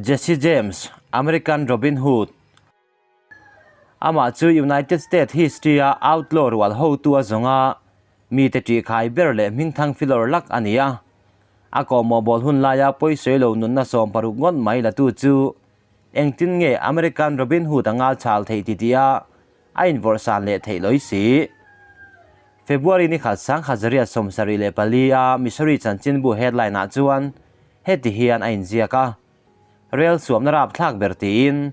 Jesse James, American Robin Hood. Amah chu United States history-a outlaw rual hotu a zawng a, mite ṭihkhai ber leh hmingthang filawr lak a ni a. A kawhmawh bawl hun laia pawisawi lo nunna 60 ngawt mai latu chu engtin nge American Robin Hood anga chhal theih ti tia a invawrhsan leh theih lawi si. February ni khat 1874 a Missouri chanchinbu headline ah chuan heti hian a inziak a, Rel suamna rapthlak ber tiin.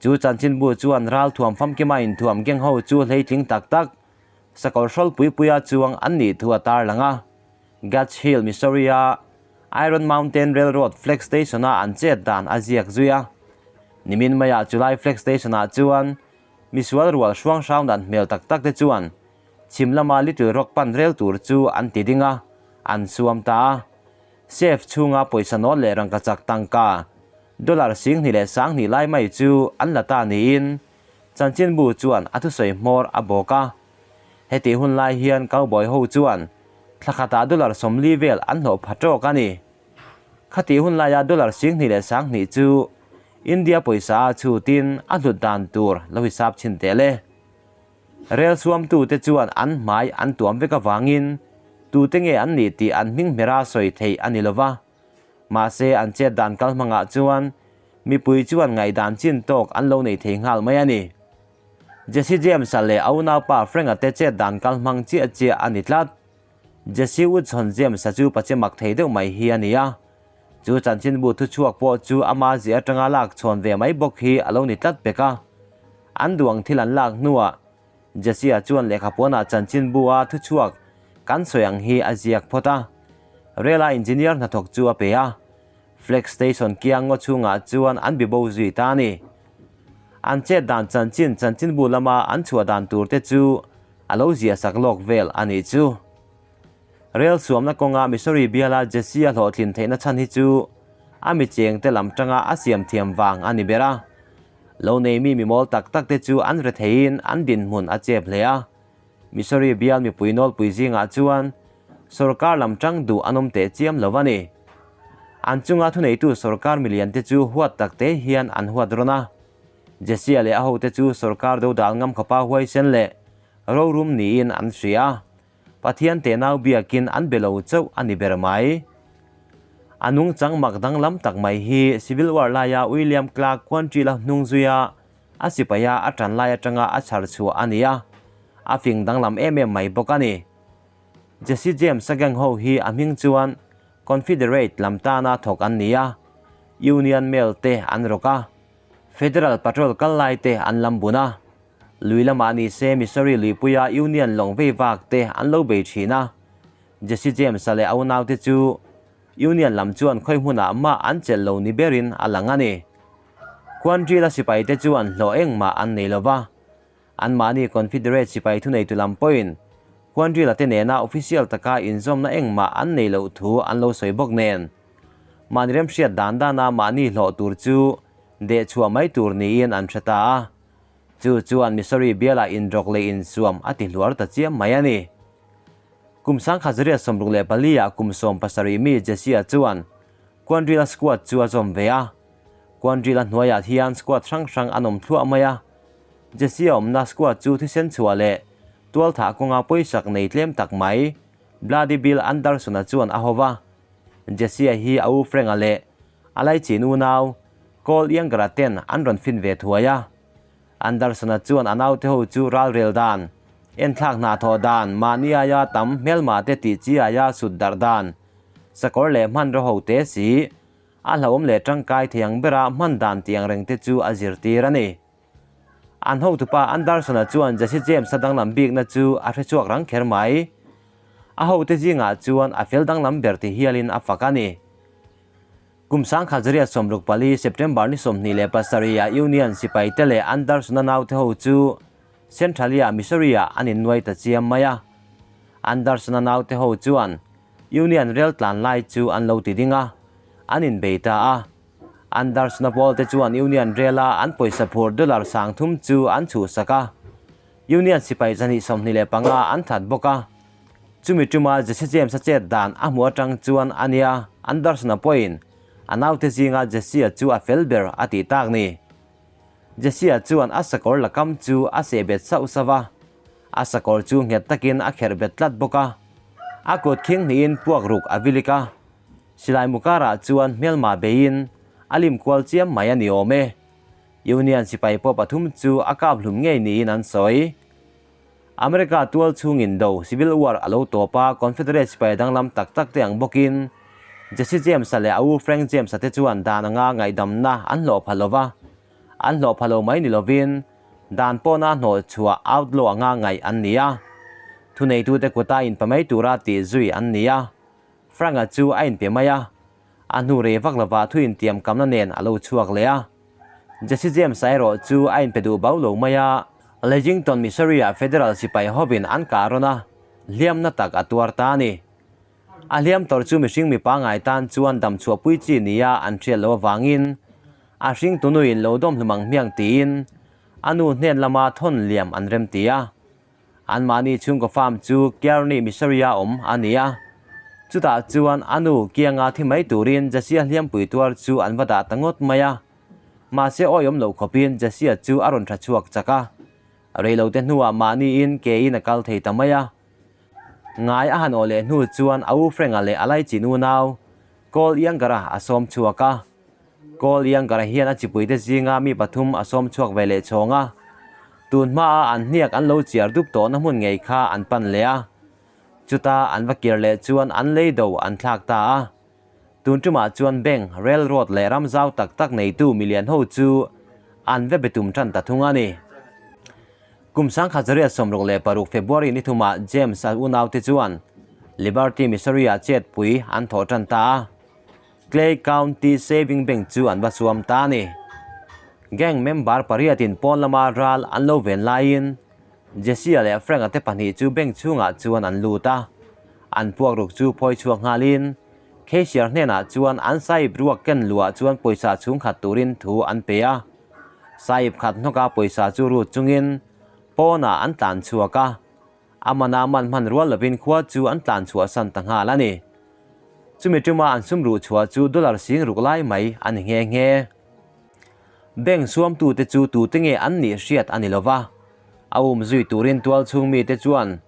Chu chanchinbu chuan ralthuam famkima inthuam geng ho chu hleitling tak tak, sakawr hrawl pui puia chuang an nih thu a tarlang a. Gats Hill, Missouri-a Iron Mountain Railroad Flag Station-a an chet dan a ziak zui a. Nimin maiah chulai Flag Station-ah chuan misual rual hruang hrang dan hmel tak tak te chuan chhim lama Little Rock pan rel tur chu an ti ding a, an suam ta a. Safe chhunga pawisa nawt leh rangkachak tangka dollar 20,000 lai mai chu an la ta niin chanchinbu chuan a thusawi hmawr a bawk a. Hetih hun lai hian cowboy ho chuan thla khatah dollar 40 vel an hlawh pha tawk a ni. Khatih hun laia dollar 20,000 chu India pawisa a chhutin a hlut dan tur lo hisap chhin teh le. Rel suamtute chuan an hmai an tuam vek avangin tute nge an nih tih an hming hmera sawi theih a ni lova. Mahse an chet dan kal hmangah chuan mipui chuan ngaihdan chin tawk an lo nei thei nghal mai a ni. Jesse James-a leh a unaupa Frank-a te chet dan kal hmang chiah chiah a ni tlat. Jesse Woodson James-a chu pache mak thei deuh mai hi a ni a. Chu chanchinbu thuchhuak pawh chu ama zia atanga lak chhawn ve mai bawk hi a lo ni tlat pek a. An duang thil an lak hnuah Jesse-a chuan lehkhapuanah chanchinbu-a thuchhuak kan sawi ang hi a ziak phawt a. Rela engineer hnathawk chu a pe a. Flag Station kiang ngaw chhungah chuan an bibo zui ta a ni. An chet dan chanchin chanchinbu lama an chhuah dan tur te chu a lo ziah sak lawk vel a nih chu. Rel suamna kawnga Missouri biala Jesse a hlawhtlin theihna chhan hi chu a mi cheng te lam tanga a siam thiam vang a ni ber a. Lo nei mi mimawl tak tak te chu an retheiin an dinhmun a chep hle a. Missouri bial mipui nawlpui zingah chuan sorkar lam tang duh an awm teh chiam lo a ni. An chunga thuneitu sorkar milian te chu huat tak te hian an huat rawn a. Jesse-a leh a hote chu sorkar dodal ngam khawpa huaisen leh rorum niin an hria. Pathian tenau biakin an be lo chauh a ni ber mai. A nungchang mak danglam tak mai hi Civil War laia William Clark Quantrill-a hnung zuia a sipaia a tan lai atanga a chhar chhuah a ni a, a fing danglam em em mai bawk a ni. Jesse James-a gang ho hi a hming chuan Confederate lam tana thawk an ni a, Union Mail te an rawk a, Federal Patrol kal lai te an lam bun a, lui lamah ni se Missouri luipuia Union lawng vei vak te an lo bei thin a. Jesse James-a leh a unaute chu Union lam chuan khawi hmunah mah an chelh lo ni berin a lang a ni. Quantrill-a sipaite chuan hlawh engmah an nei lo va, anmahni Confederate sipai thuneitu lam pawhin Quantrill-a te nena official taka inzawmna engmah an nei loh thu an lo sawi bawk nen. Mahni remhriat dan dana mahni hlawh tur chu deh chhuah mai tur niin an hre ta a. Chu chuan Missouri bialah inrawk leh insuam a ti hluar ta chiam mai a ni. Kum 1964 ah kum 17 mi Jesse-a chuan Quantrill-a squad chu a zawm ve a. Quantrill-a hnuaiah hian squad hrang hrang an awm thluah mai a. Jesse-a awmna squad chu thisen chhuah leh tualthah kawnga pawisak nei tlem tak mai Bloody Bill Anderson-a chuan a ho va. Jesse-a hi a u Frank-a leh a laichin unau Cole Younger-a ten an rawn fin ve thuai a. Anderson-a chuan a naute ho chu ralrel dan, enthlak hna thawh dan, mahni aia tam hmelma te tih chi aia sut darh dan, sakawr leh hmanraw ho te si, a hlauhawm leh tangkai thei ang bera hman dan tih ang reng te chu a zirtir a ni. An hotupa Anderson-a chuan Jesse James-a danglam bikna chu a hrechhuak rang kher mai. A hote zingah chuan a fel danglam ber ti hialin a fak a ni. Kum 1964 September ni 27 ah Union sipaite leh Anderson-a naute ho chu Centralia, Missouri-ah an innuai ta chiam mai a. Anderson-a naute ho chuan Union rel tlan lai chu an lo ti ding a, an inbei ta a. Anderson-a pawlte chuan Union rela an pawisa phur dollar 3,000 chu an chhuhsak a. Union sipai 225 an that bawk a. Chumi tuma Jesse James-a chet dan a hmuh atang chuan a nia, Anderson-a pawhin A naute zinga Jesse-a chu a fel ber a tih tak ni. Jesse-a chuan a sakawr la kam chu a seh bet sauh sauh a, a sakawr chu nghet takin a kherh bet tlat bawk a. A kut khing hnihin puak ruk a vilik a, silai mu karah chuan hmelma beiin a lim kual chiam mai a ni awm e. Union sipai pawh pathum chu a kap hlum ngei niin an sawi. America tual chhungin do Civil War a lo tawp a, Confederate sipai danglam tak tak te ang bawkin Jesse James-a leh a u Frank James-a te chuan dan anga ngaihdamna an hlawh pha lo va, an hlawh pha lo mai ni lovin dan pawna hnawh chhuah outlaw anga ngaih an ni a, thuneitute kuta inpe mai tura tih zui an ni a, Frank-a chu a inpe mai a, a hnu rei vak lovah thu intiamkamna nen a lo chhuak leh a. Jesse James-a erawh chu a inpe duh bau lo mai a, Lexington, Missouri-ah Federal sipai hovin an kah rawn a, hliamna tak a tuar ta a ni. A hliam tawrh chu mihring mi pangngai tan chuan dam chhuahpui chi nia an hriat loh avangin a hring tunuin lo dawm hlum ang hmiang tiin a nu hnen lama thawn liam an remti a. Anmahni chhungkaw farm chu Kearney, Missouri-a awm a ni a. Chutah chuan a nu kianga thi mai turin Jesse-a hliampui tuar chu an va dah ta ngawt mai a. Mahse awiawm loh khawpin Jesse-a chu a rawn tha chhuak chak a. Reilote hnuah mahniin ke-in a kal thei ta mai a. Ngai a han awh leh hnu chuan a u Frank-a leh a laichin unau Cole Younger-a a sawm chhuak a. Cole Younger-a hian a chipuite zinga mi pathum a sawm chhuak ve leh chhawng a. Tun hmaa an hniak an lo chiar dup tawhna hmun ngei kha an pan leh a. Chuta an va kir leh chuan an lei do an thlak ta a. Tun tumah chuan bank, railroad leh ram zau tak tak neitu milian ho chu an va be tum tan ta thung a ni. Kum 1966 February ni thumah James a unaute chuan Liberty, Missouri-ah chetpui an thawh tan ta a. Clay County Saving Bank chu an va suam ta a ni. Gang member pariatin pawn lama ral an lo ven laiin Jesse-a leh Frank-a te pahnih chu bank chhungah chuan an lut a. An puak ruk chu phawi chhuak nghalin cashier hnenah chuan an sahib ruak ken luah chuan pawisa chhung khat turin thu an pe a. Sahib khat hnawka pawisa chu rut chungin pawnah an tlan chhuak a, a mana man hman rual lovin khua chu an tlan chhuahsan ta nghal a ni. Chumi tuma an sum ruh chhuah chu dollar sing ruk lai mai a ni nghe nghe. Bank suamtute chu tute nge an nih hriat a ni lova, a um zui turin tual chhung mite chuan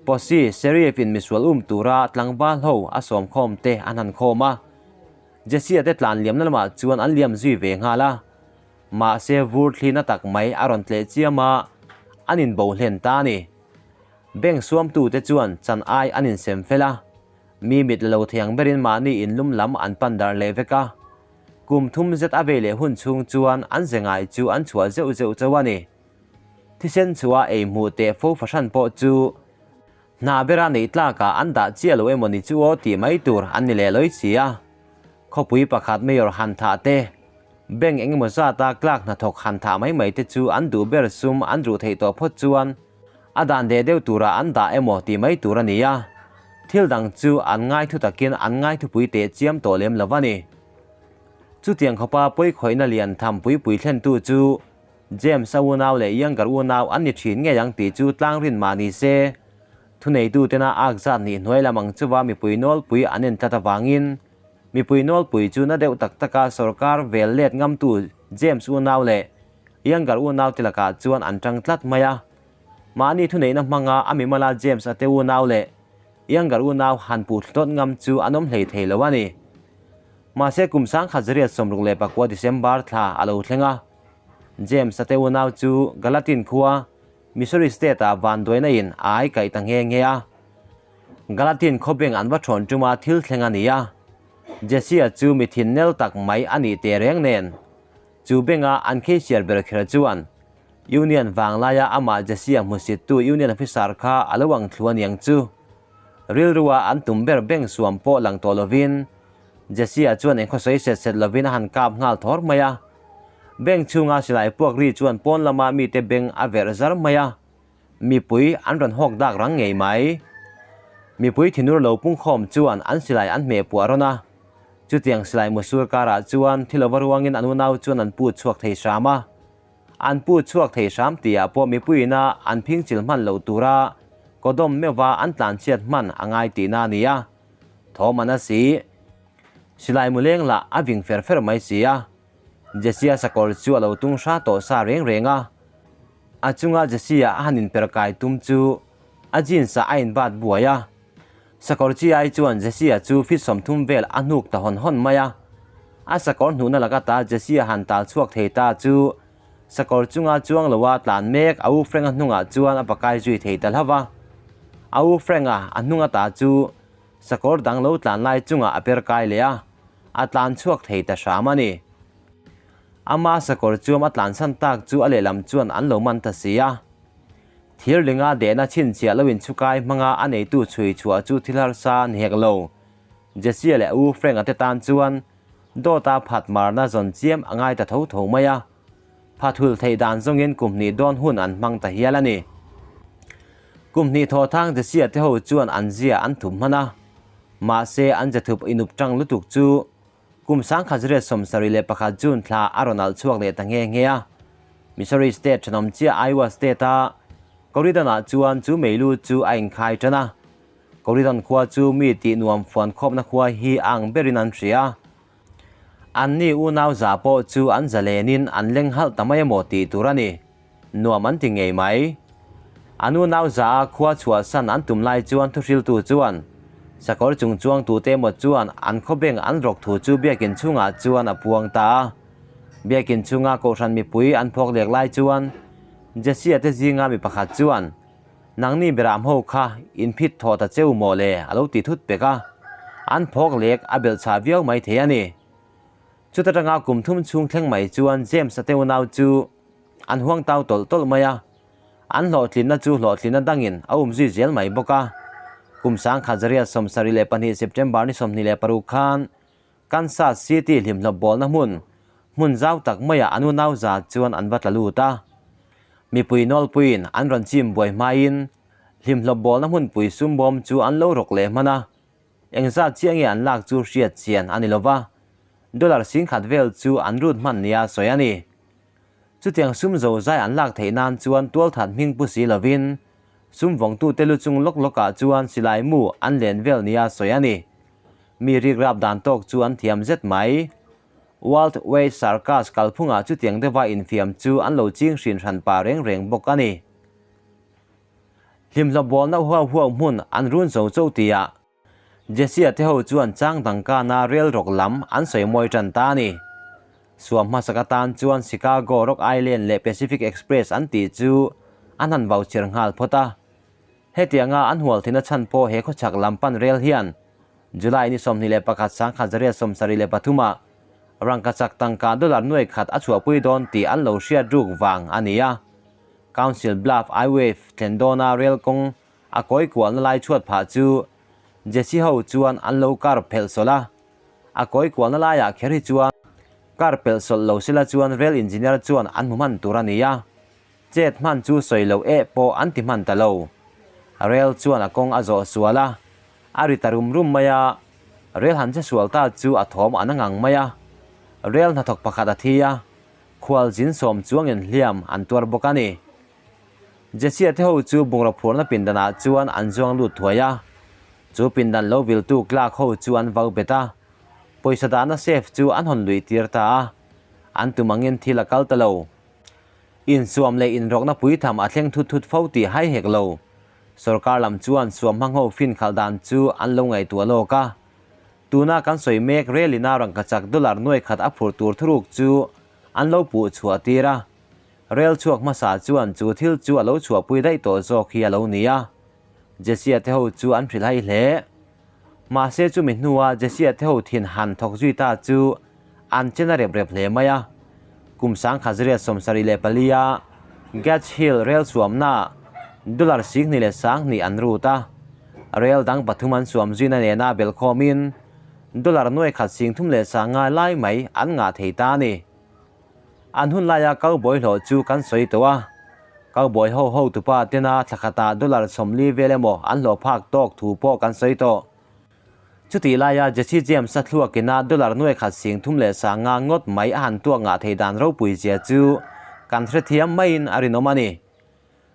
Posse Sheriff in misual um tura tlangval ho a sawmkhawm te an han khawm a. Jesse-a te tlan liamna lamah chuan an liam zui ve nghal a. Mahse vur thlina tak mai a rawn tleh chiam a, an inbo hlen ta a ni. Bank suamtute chuan chan ai an insem fel a, mi mit la lo thiang berin mahni inlum lam an pan darh leh vek a. Kum thum zet a vei leh hun chhung chuan an ze ngai chu an chhuah zeuh zeuh chauh a ni. Thisen chhuah ei hmuh teh fo fahran pawh chu hna bera neih tlakah an dah chiah lo emaw ni chu aw tih mai tur an ni leh lawi si a. Khawpui pakhat mayor han thah te, bank eng emaw zata clerk hnathawk han thah mai mai te chu an duh ber sum an ruh theih tawh phawt chuan a dan deh deuh turah an dah emaw tih mai tur a ni a. Thil dang chu an ngai thu takin an ngai thupui teh chiam tawh lem lo a ni. Chutiang khawpa pawikhawihna lian tham pui pui thlentu chu James-a unau leh Younger unau an ni thin ngei ang tih chu tlang rin mah ni se, thuneitu tena ak zat nih hnuai lam ang chuva mipui nawlpui an en tlat avangin mipui nawlpui chu na deuh tak taka sorkar vel let ngamtu James unau leh Younger unau te lakah chuan an tang tlat mai a. Mahni thuneihna hmanga a mimala James-a te unau leh Younger unau han puh thlawt ngam chu an awm hlei thei lo a ni. Mahse kum 1969 December thla a lo thleng a. James a te unau chu Gallatin khua, Missouri State ah vanduaina in a ai kaih ta nghe nghe a. Gallatin khawbeng an va thawn tuma thil thleng a ni a. Jesse-a chu mi thin nel tak mai a nih teh reng nen, chu benga an cashier ber kher chuan Union vanglaia amah Jesse-a hmusittu Union officer kha a lo ang thlu a niang chu. Rilrua an tum ber beng suam pawh lang tawh lovin Jesse-a chuan engkhaw sawi set set lovin a han kap nghal thawr mai a. Bank chhunga silai puak ri chuan pawn lama mite beng a verh zar mai a, mipui an rawn hawk dak rang ngei mai. Mipui thinur lo pungkhawm chuan an silai an hmeh puah rawn a, chutiang silai musur karah chuan thil ova ruangin an unau chuan an put chhuak thei hram a. An put chhuak thei hram tihah pawh mipuiina an phingchil hman loh tura kawdawm meuhva an tlanchhiat hman a ngai tihna a ni a, thawm an a si. Silai mu leng lah a ving fer fer mai si a. Jesse-a sakawr chu a lo tung hra tawh sa reng reng a. A chunga Jesse-a a han inper kai tum chu a jeans ah a inbat buai a. Sakawr chi ai chuan Jesse-a chu feet 30 vel a hnuk ta hawn hawn mai a. A sakawr hnuhna laka ta Jesse-a han tal chhuak thei ta chu sakawr chunga chuang loa tlan mek a u Frank-a hnungah chuan a pakai zui thei ta hlauh a. A u Frank-a a hnunga ta chu sakawr dang lo tlan lai chungah a per kai leh a, a tlan chhuak thei ta hram a ni. Ama sakawr chuam a tlansan tak chu a lehlam chuan an lo man ta si a. Thir linga dehna chhinchhiah lo inchhukai hmanga a neitu chhui chhuah chu thil harsa a ni hek lo. Jesse-a leh U Frank-a te tan chuan dawta phat marna zawn chiam a ngai ta tho tho mai a. Phat hul theih dan zawngin kum hnih dawn hun an hmang ta hial a ni. Kum hnih thaw thang Jesse-a te ho chuan an zia an thup hman a. Mahse an ze thup inup tang lutuk chu Kum 1971 June thla a rawn alh chhuak leh ta nghe nghe a. Missouri State thenawm chiah Iowa State-a Corydon-ah chuan chu meilu chu a inkhai tan a. Corydon khua chu mi tih nuam fuan khawpna khua hi a ang berin an hria. Anni unau za pawh chu an zalenin an leng halh ta mai emaw tih tur a ni. Nuam an ti ngei mai. An unau za a khua chhuahsan an tum lai chuan thuhriltu chuan sakawr chung chuang tute emaw chuan an khawbeng an rawk thu chu biakin chhungah chuan a puang ta a. Biakin chhunga kohhran mipui an phawk lek lai chuan Jesse-a te zinga mi pakhat chuan, Nangni beram ho kha in phit thaw ta cheu maw le a lo ti thut pek a. An phawk lek a belh chhah viau mai thei a ni. Chuta tanga kum thum chhung thleng mai chuan James-a te unau chu An huang tau tawlh tawlh mai a, an hlawhtlinna chu hlawhtlinna dangin a um zui zel mai bawk a. Kum 1972 September ni 26 khan Kansas City hlimhlawp bawlna hmun, hmun zau tak maiah an unau za chuan an va tla lut a. Mipui nawlpuiin an rawn chim buai hmain hlimhlawp bawlna hmunpui sumbawm chu an lo rawk leh hman a. Engzat chiah nge an lak chu hriat chian a ni lova, dollar 10,000 vel chu an rut hman nia sawi a ni. Chutiang sum zo zai an lak theih nan chuan tualthat hming pu si lovin sum vawngtute lu chung lawk lawkah chuan silai mu an len vel nia sawi a ni. Mi rikrap dan tawk chu an thiam zet mai. Wild West Circus kalphungah chutiang deuha infiam chu an lo ching hrin hran pah reng reng bawk a ni. Hlimhlawp bawlna huau huau hmun an run zo cho tihah Jesse-a te ho chuan chang dang kana rel rawk lam an sawi mawi tan ta a ni. Suam hmasak atan chuan Chicago Rock Island leh Pacific Express an tih chu an han vau chir nghal phawt a. Hetianga an hual theihna chhan pawh he khawchhak lam pan rel hian July ni 21 1973 ah rangkachak tangka dollar nuai khat a chhuahpui dawn tih an lo hriat ruk vang a ni a. Council Bluff Highway thlen dawna rel kawng A kawi kualna lai chhuat phah chu Jesse ho chuan an lo kar phelh sawlh a, a kawi kualna laiah kher hi chuan kar pelh sawlh lo sela chuan rail engineer chuan an hmu hman tur a ni a, chet hman chu sawi loh eh pawh an ti hman ta lo. Rail chuan a kawng a zawh sual a, a ri ta rum rum mai a, rail han che sual ta chu a thawm an a ngang mai a, rail hnathawk pakhat a thi a, khual zin sawm chuangin hliam an tuar bawk a ni. Jesse-a te ho chu bungraw phurna pindanah chuan an zuang lut thuai a, chu pindan lo viltu clerk ho chu an vau bet a, pawisa dahna safe chu an hawn luih tir ta a, an tum angin thil a kal ta lo. Insuam leh inrawkna puitham a thleng thut thut fo tih hai hek lo. Sorkar lam chuan suam hmang ho fin khalh dan chu an lo ngaihtuah lawk a, tuna kan sawi mek relina rangkachak dollar nuai khat a phurh tur thuruk chu an lo puh chhuah tir a. Rel chhuak hmasa chuan chu thil chu a lo chhuahpui daih tawh zawk hi a lo ni a, Jesse-a te ho chu an hrilh hai hle. Mahse chumi hnua Jesse-a te ho thin han thawk zui ta chu an chen a rep rep hle mai a. Kum 1974 a Gates Hill rel suamna dollar 20,002 an rut a, rel dang pathum an suam zuina nena belhkhawmin dollar 1,350 lai mai an ngah thei ta a ni. An hun laia cowboy hlawh chu kan sawi tawh a, cowboy ho hotupa tena thla khatah dollar 40 vel emaw an hlawh phak tawk thu pawh kan sawi tawh. Chutih laia Jesse James-a thluakina dollar 1,350 ngawt mai a han tuak ngah thei dan ropui zia chu kan hrethiam maiin a rinawm a ni.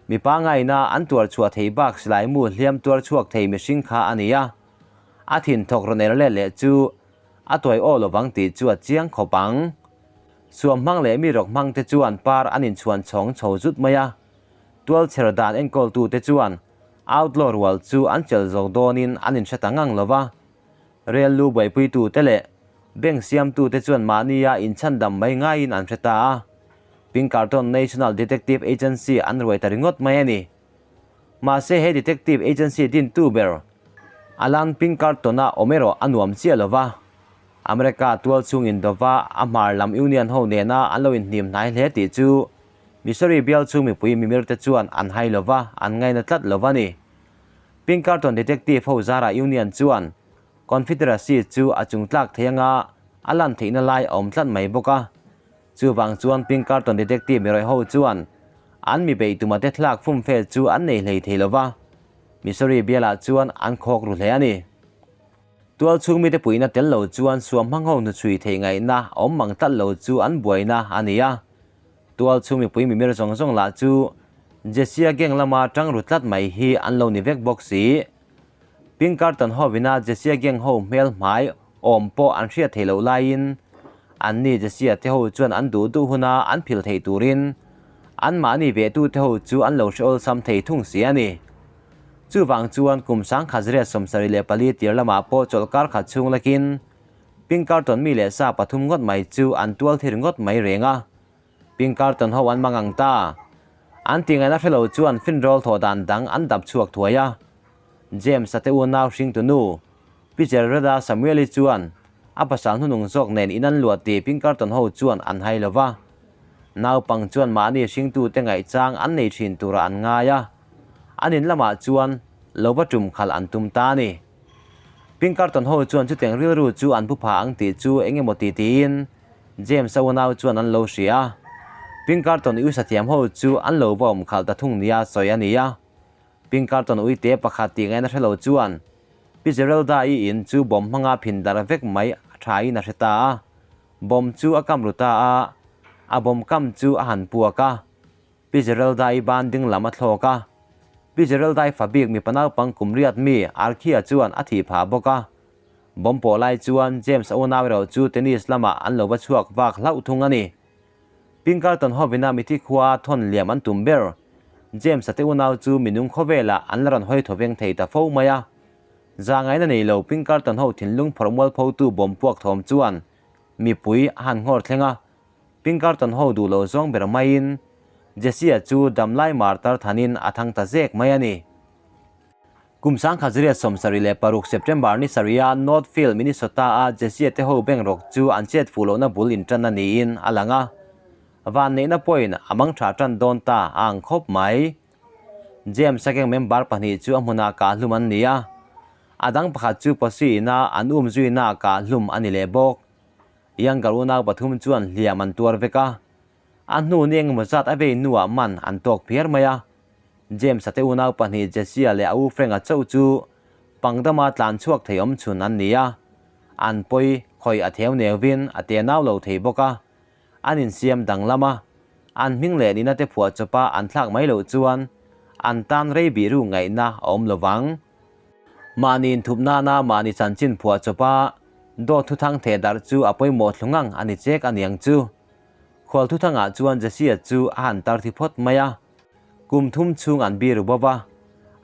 Mipa ngaina an tuar chhuah thei bak silaimu hliam tuar chhuak thei mihring kha a ni a, a thin thawk rawn er let leh chu. A tuai aw lovang tih chu a chiang khawp ang. Suam hmang leh mi rawk hmang te chuan par an inchhuan chhawng chho zut mai a. Tualchher dan enkawltute chuan outlaw rual chu an chelh zawk dawnin an inhre ta ngang lo va. Rel lu buaipuitute leh bank siamtute chuan mahnia inchhandam mai ngaiin an hre ta a. Pinkerton National Detective Agency an ruai ta ringawt mai a ni. Mahse he detective agency dintu ber Alan Pinkerton-a awm erawh a nuam chiah lo va. America tual chhung indova a hmar lam Union ho nena an lo inhnim hnai hle tih chu Missouri bial chhung mipui mimirte chuan an hai lo va, an ngaina tlat lo va ni. Pinkerton detective ho zarah Union chuan Confederacy chu a chungtlak thei anga a lan theihna lai a awm tlat mai bawk a. Chuvang chuan Pinkerton detective mirawih ho chuan an mi beih tuma te thlak fumfe chu an nei hlei thei lo va, Missouri bialah chuan an khawk ru hle a ni. Tual chhung mite puihna tel lo chuan suam hmang ho hnuchhui theih ngaihna awm mang tlat lo chu an buaina a ni a. Tual chhung mipui mimir zawng zawng lah chu Jessia gang lama tang ru tlat mai hi an lo ni vek bawk si. Pinkerton hovina Jessia gang ho hmel hmai awm pawh an hriat theih loh laiin anni Jessia te ho chuan an duh duh huna an phil theih turin anmahni vehtute ho chu an lo hre awlsam thei thung si a ni. Chuvang chuan kum 1974 tir lamah pawh chawlhkar khat chhung lakin Pinkerton mi leh sa pathum ngawt mai chu an tual thir ngawt mai reng a. Pinkerton ho an mang ang ta. An tingaihna hre lo chuan finrawl thawh dan dang an dap chhuak thuai a. James-a te unau hringtu nu, Pi Jerreda Samuel-i chuan a pasal hnunung zawk nen in an luah tih Pinkerton ho chuan an hai lo va. Naupang chuan mahni hringtute ngaihchang an nei thin turah an ngai a. An in lamah chuan lo va tum khalh an tum ta a ni. Pinkerton ho chuan chutiang rilru chu an pu pha ang tih chu eng emaw ti tiin James-a unau chuan an lo hria a. Pinkerton uisa thiam ho chu an lo va awm khalh ta thung nia sawi a ni a. Pinkerton uite pakhat tih ngaihna hre lo chuan Pi Geralda-i in chu bawm hmanga phin darh vek mai a thain a hre ta a. Bawm chu a kam ru ta a, a bawm kam chu a han puak a. Pi Geralda-i ban ding lam a thlawk a. Pi Geralda-i fa bik mipa naupang kum riat mi Arkhia chuan a thih phah bawk a. Bawm pawh lai chuan James a unau erawh chu tennis lamah an lo va chhuak vak hlauh thung a ni. Pinkerton hovina mithi khua thawn liam an tum ber. James-a te unau chu minung khawvelah an la rawn hawi thaw veng thei ta fo mai a. Zahngaihna nei lo Pinkerton ho thinlung phawrh mualphotu bawm puak thawm chuan mipui a han nghawr thleng a. Pinkerton ho duh loh zawng ber maiin Jesse-a chu damlai martar thanin a thang ta zek mai a ni. Kum 1976 September ni sarih-a Northfield, Minnesota-a Jesse-a te ho bank rawk chu an chet fuh lohna bul inṭanna niin a lang a. Vanneihna pawhin a mang ṭha ṭan dawn ta a ang khawp mai. James-a gang member pahnih chu a hmunah kah hlum an ni a. A dang pakhat chu posi ina an um zuina kah hlum a ni leh bawk. Younger unau pathum chuan hliam an tuar vek a, a hnu ni engemaw zat a vei hnuah man an tawk phiar mai a. James-a te unau pahnih Jesse-a leh a u Frank-a chauh chu pangdama tlan chhuak thei awm chhun an ni a, an pawi khawih a theu neuvin a te nau lo thei bawk a, an insiam danglam a, an hming leh nihna te phuah chawpa an thlak mai loh chuan an tan rei bih ru ngaihna a awm lo vang. Mahni inthup nana mahni chanchin phuah chawpa dawt thuthang theh darh chu a pawimawh thlu ngang a ni chek a niang chu. Khual thuthangah chuan Jesse-a chu a han tar thi phawt mai a. Kum thum chhung an biru bawp a,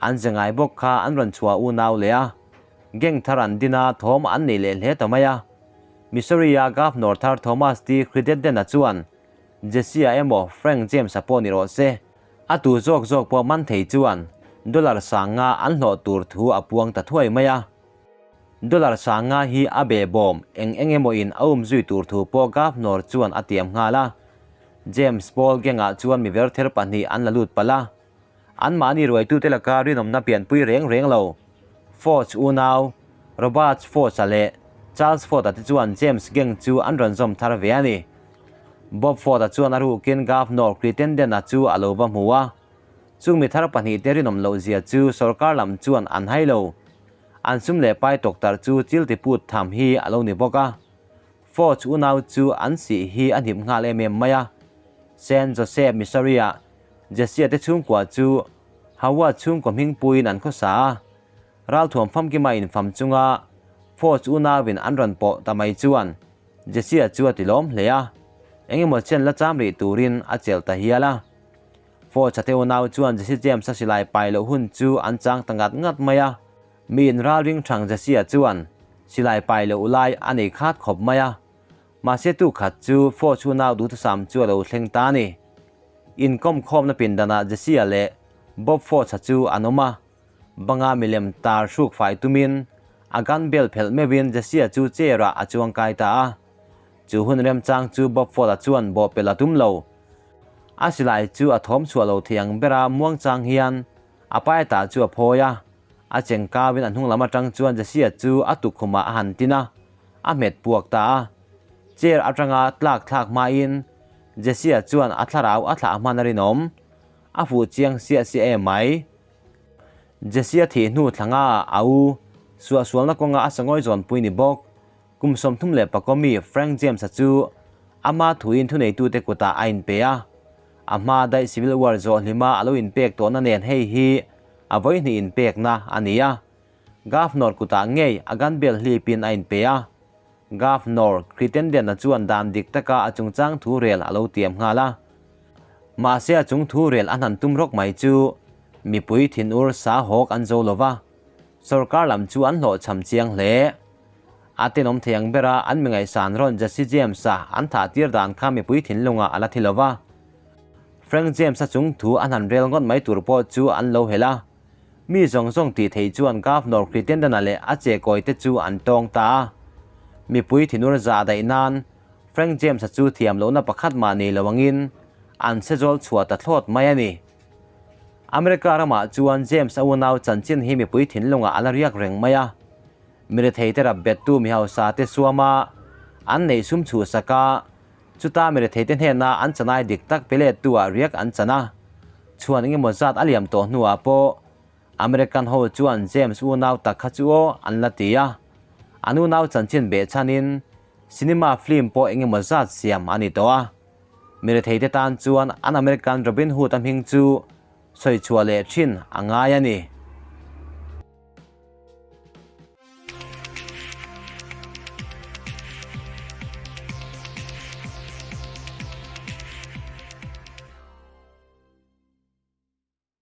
an ze ngai bawk kha an rawn chhuah unau leh a. Gang thar an din a, thawm an nei leh hle ta mai a. Missouri-a Governor thar Thomas T. Crittenden-a chuan Jesse-a emaw Frank James-a pawh ni rawh se, A tu zawk zawk pawh man thei chuan dollar sanga an hlawh tur thu a puang ta thuai mai a. Dollar sanga hi a behbawm eng eng emaw in a um zui tur thu pawh Governor chuan a tiam nghal a. James Paul gang-ah chuan mi verther pahnih an la lut palh a. Anmahni ruaitute laka rinawmna pianpui reng reng lo Forge unau Robert Forge-a leh Charles Ford-a te chuan James gang chu an rawn zawm thar ve a ni. Bob Ford-a chuan a rukin Governor Crittenden-a chu a lo va hmu a. Chung mi thar pahnih te rinawm loh zia chu sorkar lam chuan an hai lo. An sum leh pai tawktarh chu chil ti put tham hi a lo ni bawk a. Forge unau chu an sih hi a hnip nghal em em mai a. Saint Joseph, Missouri-ah Jesse-a te chhungkua chu Howard chhungkaw hmingpuiin an khawsa a. Ralthuam famkima infam chunga Forge unauin an rawn pawh ta mai chuan Jesse-a chu a ti lawm hle a, engemaw chen la cham rih turin a chelh ta hial a. Forge-a te unau chuan Jesse James-a silai pai loh hun chu an chang ta ngat ngat mai a. Mi inralring thang Jesse-a chuan silai pai loh lai a nei khat khawp mai a. Mahse tu khat chu Forge unau duhthusam chu a lo thleng ta a ni. Inkawmkhawmna pindanah Jesse-a leh Bob Forge-a chu an awm a. Banga milem tar hruk fai tumin a gun bel phelh meuhin Jesse-a chu chair-ah a chuang kai ta a. Chu hun remchang chu Bob Ford-a chuan bawhpelh a tum lo. A silai chu a thawm chhuah lo thei ang bera muangchang hian a paetah chu a phawi a. A cheng kauin a hnung lam atang chuan Jesse-a chu a tukkhumah a han tin a, a hmet puak ta a. Chair atanga tlak thlak hmain Jesse-a chuan a thlarau a thlah hman a rinawm. A fuh chiang siah siah em mai. Jesse-a thih hnu thlanga a u, suahsualna kawnga a sangawi zawnpui ni bawk. Kum 34 mi Frank James-a chu ama thuin thuneitute kutah a inpe a. A hma daih Civil War zawh hlima a lo inpek tawhna nen hei hi a vawihnih inpekna a ni a. Governor kutah ngei a gun bel hlipin a inpe a. Governor Crittenden-a chuan dan dik taka a chungchang thu rel a lo tiam nghal a. Mahse a chung thu rel a hnan tum rawk mai chu mipui thinur sa hawk an zo lo va, sorkar lam chu an hlawhchham chiang hle. A tenawm thei ang bera an mi ngaihsan rawn Jesse James-a an thah tir dan kha mipui thinlungah a la thi lo va. Frank James-a chung thu a hnan rel ngawt mai tur pawh chu an lo helh a. Mi zawng zawng tih theih chuan Governor Crittenden-a leh a chekawite chu an tawng ta a. Mipui thinur zah daih nan Frank James-a chu thiam lohna pakhat mah nei lo angin an sezawl chhuah ta thlawt mai a ni. America ramah chuan James-a unau chanchin hi mipui thinlungah a la riak reng mai a. Mi retheite rap bettu mi hausa te suama an neih sum chhuhsak a, chuta mi retheite hnena an chanai dik tak pe lettu ah riak an chan a. Chhuan engemaw zat a liam tawh hnuah pawh American ho chuan James unau tak kha chu aw an la ti a. An unau chanchin behchhanin Cinema film pawh engemaw zat siam a ni tawh a. Mi retheite tan chuan an American Robin Hood a hming chu sawi chhuah leh thin a ngai a ni.